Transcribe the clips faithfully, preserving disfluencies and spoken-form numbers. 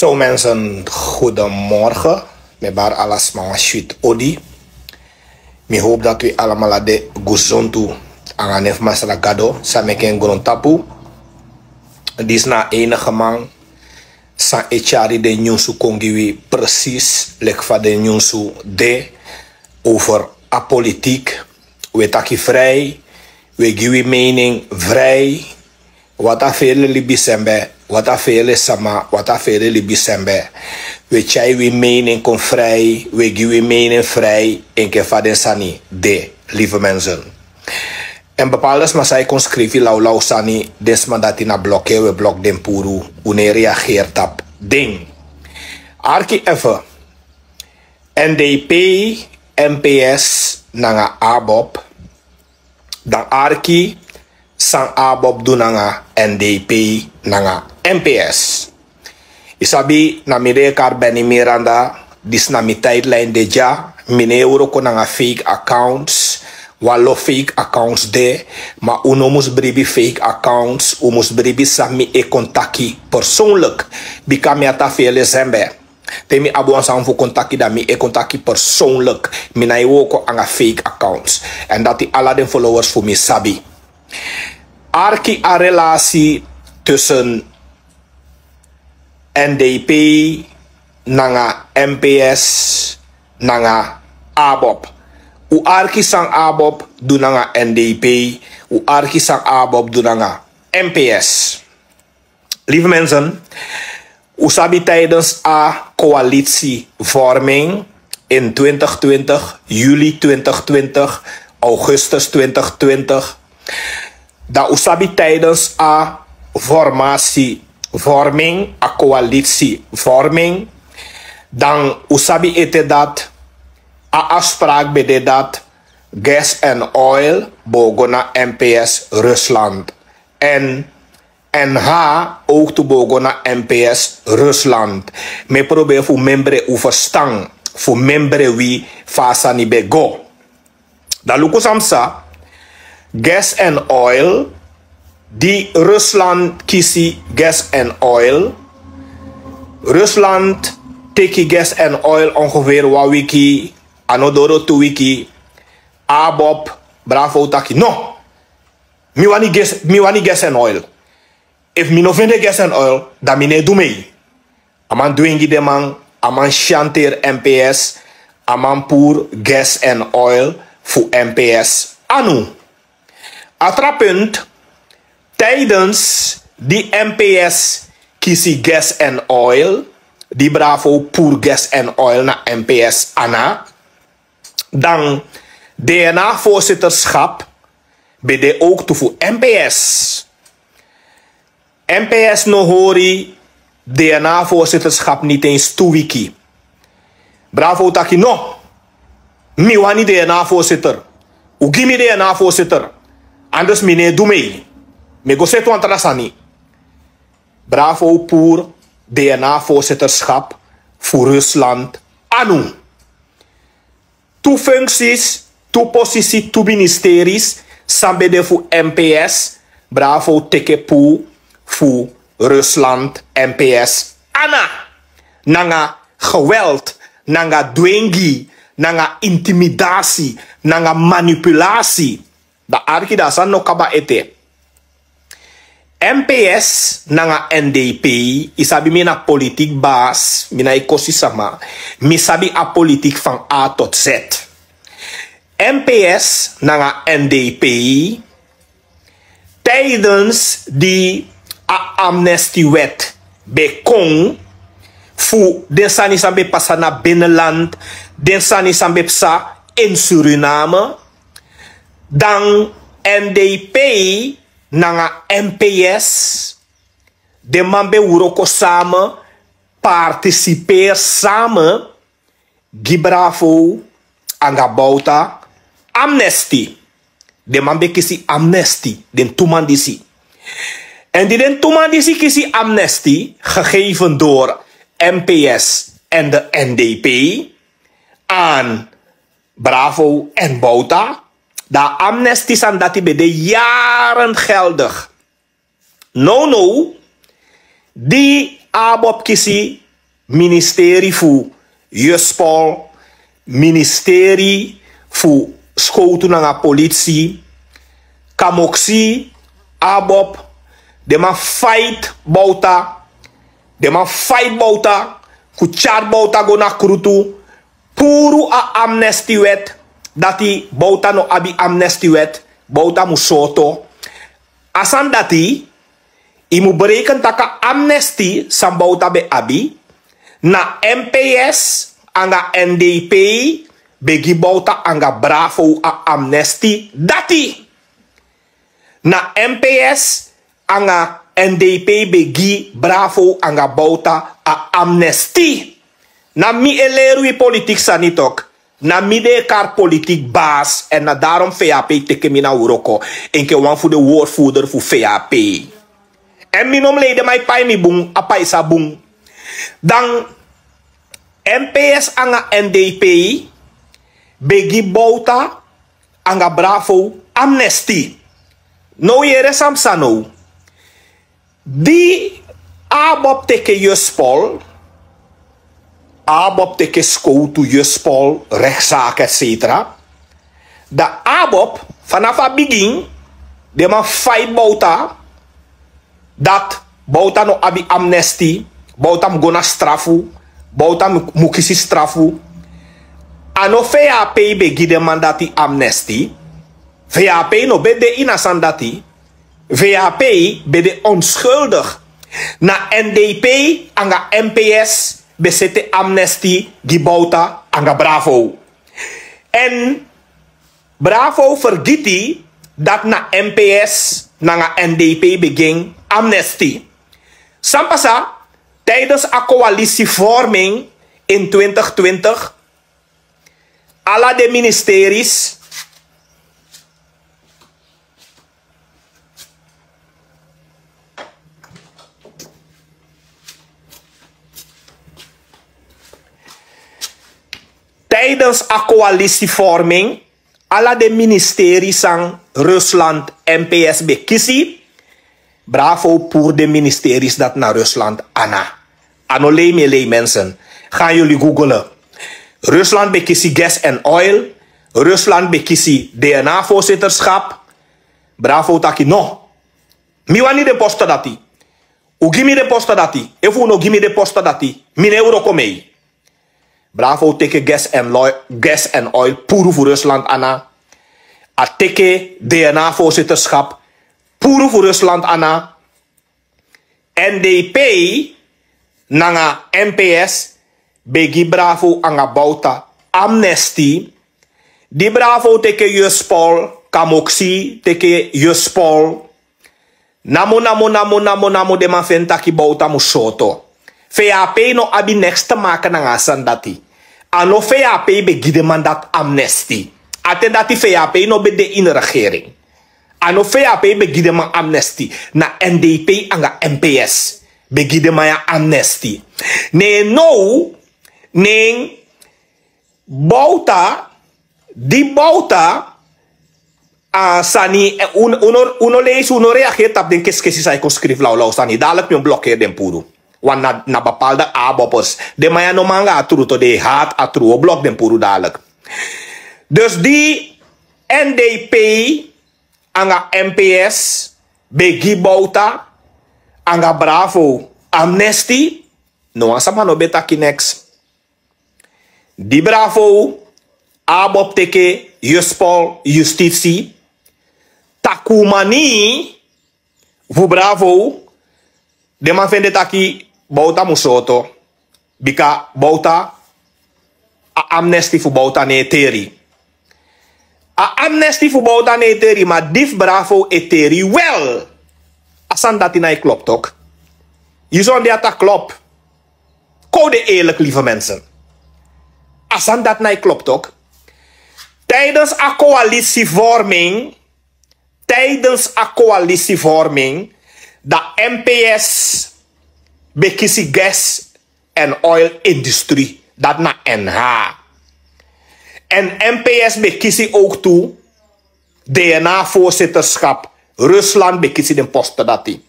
Zo mensen, goedemorgen. Mi bari ala sma wan switi odi. Mi hoop dat wi alamala de guzontu anga nen fu Masra Gado san meki en grontapu. Disi na a enige man san e tyari den nyunsu kon gi wi precies leki fa den nyunsu de over a politiek. Wi e taki vrij, wi e gi wi mening vrij. Wata fele libi sembe, wata fele sama, wata fele libi sembe. Wi e tyai wi mening kon vrij, wi e gi wi mening vrij enke fa den sani de, lieve mensen. En bepaalde sma san e kon skrifi lawlaw sani, den sma dati na bloke, wi e blok den puru, un no e reageri tapu den. Arki efu, N D P, M P S nanga ABOP. Dan arki san ABOP du nanga N D P nanga M P S. Yu sabi, na mi de e kari Benny Miranda, disi na mi tijdline de dya. Mi no e wroko nanga fake accounts. Wan lo fake accounts de, ma un no mus bribi fake accounts, un mus bribi san mi e kon taki persoonlijk. Bika mi ati a fele sembe. Te mi abi wan sani fu kon taki, dan mi e kon taki persoonlijk. Mi no e wroko anga fake accounts. En dati ala den followers fu mi sabi. Arki a relasi tussen N D P nanga M P S nanga ABOP. Un arki san ABOP du nanga N D P. Un arki san ABOP du nanga M P S. Lieve mensen, un sabi tijdens a coalitievorming in twintig twintig, juli twintig twintig, augustus twintig twintig, dan un sabi tijdens a formatievorming, a coalitievorming, dan un sabi ete dat a afspraak ben de dat gas en oil bo go na M P S Rusland. En N H ook tu bo go na M P S Rusland. Mi e probeer fu membre un verstan, fu membre wi fa a sani ben go. Dan luku san psa, gas en oil, di Rusland kisi gas en oil. Rusland teki gas en oil ongeveer wan wiki, a no doro tu wiki. ABOP, Bravo taki no. Mi wani gas, mi wani gas en oil. Efu mi no fende gas en oil, dan mi no e du mee. A man dwengi den man, a man shanteer M P S, a man puru gas en oil fu M P S anu. A tra punt, tijdens di M P S kisi gas en oil, di Bravo puru gas en oil na M P S ana, dan D N A-voorzitterschap ben de ook tu fu M P S. M P S no hori D N A-voorzitterschap niet eens tu wiki. Bravo taki no. Mi wani D N A-voorzitter. Un gi mi D N A-voorzitter. Anders mi no e du mee. Mi e go seti wan tra sani. Bravo puru D N A-voorzitterschap fu Rusland anu. Tu functies, tu posisi, tu ministeries san ben de fu M P S, Bravo teki puru fu Rusland, M P S ana. Nanga geweld, nanga dwengi, nanga intimidatie, nanga manipulatie. Dan arki, dan a sani no kaba ete. M P S nanga N D P, yu sabi mi na politiek baas, mi na e kosi sama, mi sabi a politiek van A tot Z. M P S nanga N D P, tijdens di a amnestiewet ben kon, fu den sani san ben pasa na binnenland, den sani san ben psa in Suriname, dan N D P nanga M P S, den man ben wroko samen, participeer samen, gi Bravo anga Bouta amnesty. Den man ben kisi amnesty, den tu man disi. En di den tu man disi kisi amnesty, gegeven door M P S en de N D P, aan Bravo en Bouta, dan amnesty sani dati ben de jaren geldig. Now now, di ABOP kisi ministeri fu Juspol, ministeri fu Skowtu nanga Polisi, kamoksi, ABOP, den man fight Bouta, den man fight Bouta, fu tyari Bouta go na krutu, puru a amnestiwet, dati Bouta no abi amnestiwet, Bouta mus sorto. A sani dati, yu mus bereken tak' a amnesti san Bouta ben abi, na MPS anga NDP ben gi Bouta anga Bravo a amnesti dati. Na MPS anga NDP ben gi Bravo anga Bouta a amnesti. Na mi e leri wi politiki sani tok. Na mi den e kari politiki basi, èn na darom VHP teki mi na wroko enke wan fu den woordvoerder fu VHP. Èn mi no mus lei den man e pai mi bun, a paisa bun. Dan MPS anga NDP ben gi Bouta anga Bravo amnesti. Now yere san psa now. Di ABOP teki Juspol, ABOP teki Skowtu, Juspol, rechtszaak, et cetera. Dan ABOP, vanaf a bigin, den man fight Bouta, dat Bouta no abi amnesti, Bouta mus go na strafu, Bouta mu, mus kisi strafu. A no VHP ben gi den man dati amnesti. VHP no ben de ini a sani dati. VHP ben de onschuldig. Na NDP anga MPS ben seti amnesti gi Bouta anga Bravo. Èn Bravo fergiti dat na MPS nanga NDP ben gi en amnesti. San psa, tijdens a coalitievorming in twintig twintig, ala den ministeris, tijdens a coalitievorming, ala den ministeris san Rusland, MPS ben kisi, Bravo puru den ministeris dati na Rusland ana. A no lei mi e lei, mensen. Gaan jullie googelen. Rusland ben kisi gas en oil. Rusland ben kisi DNA-voorzitterschap. Bravo taki no. Mi wani den posten dati. Un gi mi den posten dati. Efu un no gi mi den posten dati, mi no e wroko mee. Bravo teki gas en lo-, gas en oil puru fu Rusland ana. A teki DNA-voorzitterschap puru fu Rusland ana. NDP nanga MPS ben gi Bravo anga Bouta amnesti. Di Bravo teki Juspol, kamoksi teki Juspol. Namo, namo, namo, namo, namo den man feni taki Bouta mus sorto. VHP no abi neks te maken nanga a sani dati. A no VHP ben gi den man dati amnesti. A ten dati VHP no ben de ini regering. A no VHP ben gi den man amnesti. Na NDP anga MPS ben gi den man ya amnesti. Ne now, ne Bouta, di Bouta, a sani, eh, un, un no, un no leisi, un no reageri tapu den keskesi san e kon skrifi lawlaw sani. Dadelijk mi o blokeri den puru. Want na, na bepaalde ABOPers. Den man ya no man anga a tru, toch, den e hati a tru, o blok den puru dadelijk. Dus di NDP anga MPS ben gi Bouta anga Bravo amnesti, no wan sama no ben taki neks. Di Bravo, ABOP teki Juspol, Justitie, takru mani fu Bravo, den man feni taki Bouta mus sorto. Bika Bouta, a amnesti fu Bouta no e teri. A amnesti fu Bouta no e teri, ma di fu Bravo e teri wel. A sani dati no e klop, toch. Yu sondati a klop. Kon wi de eerlijk, lieve mensen. A sani dati no e klop, toch. Tijdens a coalitievorming, tijdens a coalitievorming, dan MPS ben kisi gas en oil industrie, dati na NH. En MPS ben kisi ook tu DNA-voorzitterschap. Rusland ben kisi den posten dati.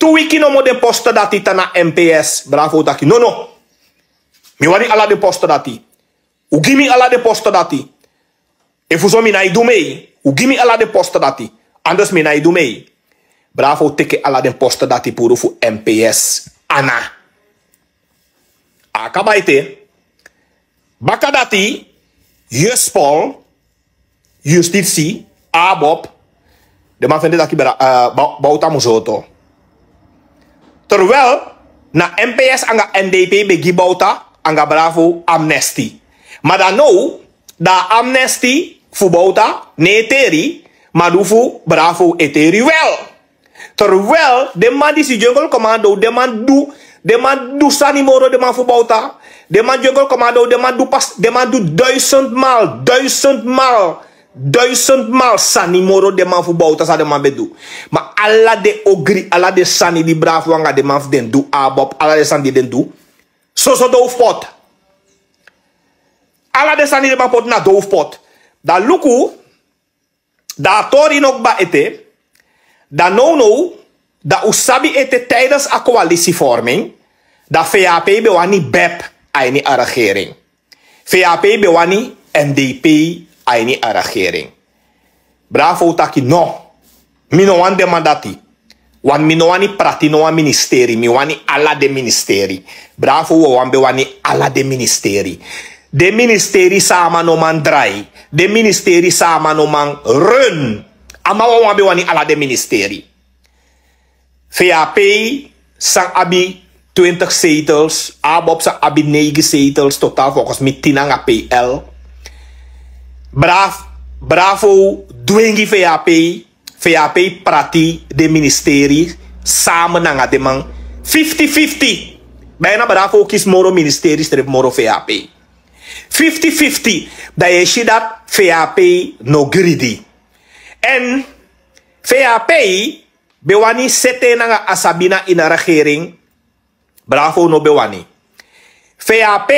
Tu wiki nomo den poste dati tan na M P S. Bravo taki: "No, no. Mi wani ala den poste dati. U gi mi ala den poste dati. Efu so mi nai du mei. U gi mi ala den poste dati. Anders mi nai du mei." Bravo teki ala den poste dati puru fu M P S ana. A kaba ete. Baka dati, Juspol, Justitie, ABOP, den man fende taki bra-, eh, Bou-, Bouta musu hoto. Terwijl na M P S anga N D P ben gi Bouta anga Bravo amnesty. Ma dan now, dan a amnesty fu Bouta no e teri, ma di fu Bravo e teri wel. Terwijl den man disi Jungle Commando, den man du, den man du sani moro den man fu Bouta. Den man Jungle Commando, den man du pas, den man du duizend maal, duizend maal, duizend maal sani moro den man fu Bouta san den man ben du. Ma ala den ogri, ala den sani di Bravo anga den man fu den du, ABOP, ala den sani di den du, soso doofpot. Ala den sani den man poti na doofpot. Dan luku, dan a tori no kba ete. Dan nownow, dan un sabi ete tijdens a coalitievorming, dan V H P ben wani BEP a ini a regering. V H P ben wani N D P a ini a regering. Bravo taki: "No, mi no wani den man dati. Want mi no wani prati no wan ministeri, mi wani ala den ministeri." Bravo wawan ben wani ala den ministeri. Den ministeri san a man no man drai, den ministeri san a man no man run. A man wawan ben wani ala den ministeri. V H P san abi twintig zetels, ABOP san abi negen zetels, totaal volgens mi tin anga P L. Bravo, Bravo dwengi V H P, V H P prati den ministeri samen nanga den man fifty fifty. Bijna Bravo kisi moro ministeri strepi moro V H P. Fifty fifty, dan yu e si dati V H P no gridi. En V H P ben wani sete nanga Asabina ini a regering. Bravo no ben wani. V H P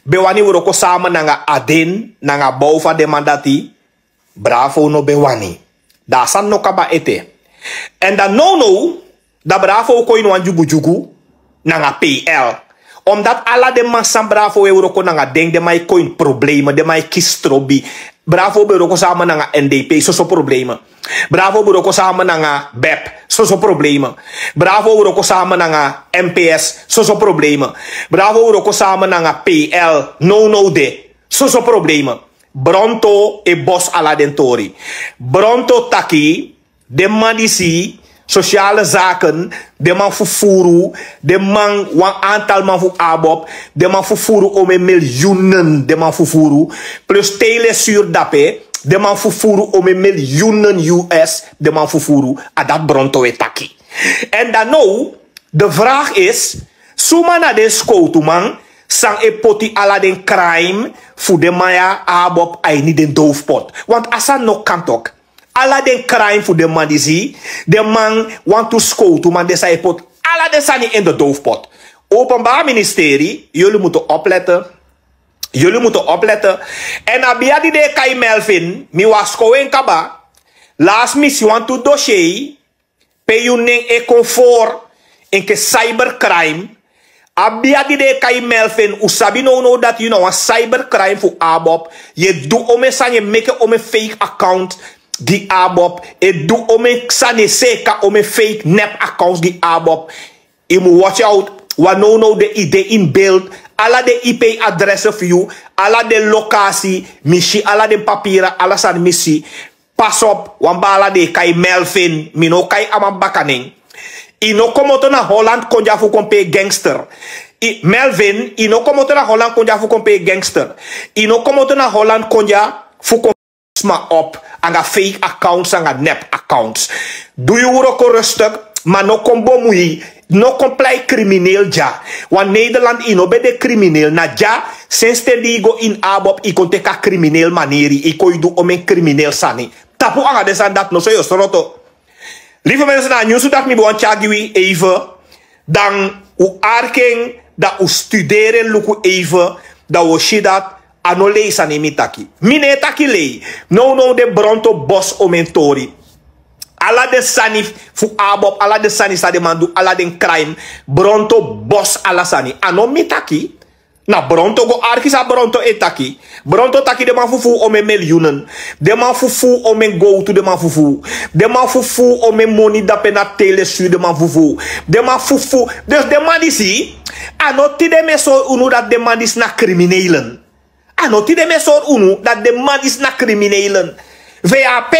ben wani wroko samen nanga Aden, nanga Boufa, den man dati. Bravo no ben wani. Dan a sani no kaba ete. En dan nownow, dan Bravo kon ini wan dyugudyugu nanga P L. Omdat ala den man san Bravo e wroko nanga den, den man e kon ini problemen, den man e kisi trobi. Bravo ben wroko samen nanga N D P, soso problemen. Bravo ben wroko samen nanga BEP, soso problemen. Bravo ben wroko samen nanga M P S, soso problemen. Bravo ben wroko samen nanga P L, nownow de, soso problemen. Bronto e bosi ala den tori. Bronto taki, den man disi, sociale zaken, den man fufuru, den man, wan aantal man fu ABOP, den man fufuru ome miljoenen, den man fufuru, plus telesur dape, den man fufuru ome miljoenen U S, den man fufuru, a dati Bronto e taki. En dan now, de vraag is, suma na den skowtuman san e poti ala den crime fu den man ya, ABOP, a ini den doofpot? Want a sani no kan toch. Ala den crime fu den man disi, den man, wantu skowtuman, den san e poti ala den sani in de doofpot. Openbaar ministerie, jullie moeten opletten. Jullie moeten opletten. En a bia di den e kai Melvin, mi waskow en kaba. Last mi si wantu dossier, pe yu nen e kon voor enke cybercrime. A bia di den e kai Melvin, un sabi nownow dati yu na wan cybercrime fu ABOP. Yu e du ome sani, yu e meke ome fake account gi ABOP. Yu e du ome sani, e seka ome fake nep accounts gi ABOP. Yu mu watch out, want nownow den yu de in beeld. Ala den I P adressen fu yu, ala den locatie, mi si ala den papieren, ala sani mi si. Pas op, wan baala den e kai Melvin, mi no kai a man bakanen. Yu no komoto na Holland kon dya fu kon pee gangster. Yu, Melvin, yu no komoto na Holland kon dya fu kon pee gangster. Yu no komoto na Holland kon dya fu kon sma op anga fake accounts, anga nep accounts. Du yu wroko rustig, ma no kon bemui, no kon plei crimineel dya. Want Nederland, yu no ben de crimineel, na dya, sensi ten di yu go in ABOP, yu kon teki a crimineel manieri, yu kon yu du ome crimineel sani. Tapu anga den sani dati, noso yu o sroto. Lieve mensen, na a nyunsu dati mi ben wani tyari gi wi even. Dan un arki en, dan un studeri en luku even, dan un o si dati a no lei sani mi taki. Mi no e taki lei. Nownow den Bronto bosi ome tori. A Ala den sani fu abob, ala den sani san den man du, ala den crime. Bronto bos ala sani. A no mi taki. Na Bronto go arki san Bronto e taki. Bronto taki den man fufuu omen miliyunen. Den man fufuu omen gowtu, den man fufuu. Den man fufuu omen moni dape na telesur, den man fufuu. Den man fufuu. Dus den man disi, a no tide mi e sori unu dati den man disi na criminelen. A no tide mi e sori unu dati den man disi na criminelen. V A P,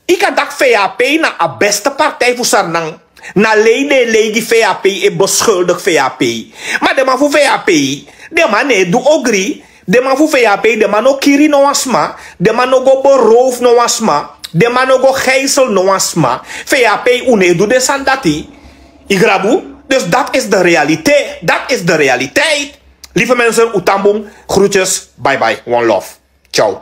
yu kan taki V A P na a beste partij fu Sranan. Na lei den e lei gi V A P, e beschuldig V A P. Ma den man fu V A P, den man no e du ogri. Den man fu V A P, den man no kiri no wan sma. Den man no go beroof no wan sma. Den man no go gijzel no wan sma. V A P, un no e du den sani dati. Yu grabu? Dus dat is de realiteit. Dat is de realiteit. Lieve mensen, un tan bun. Groetjes. Bye bye. One love. Ciao.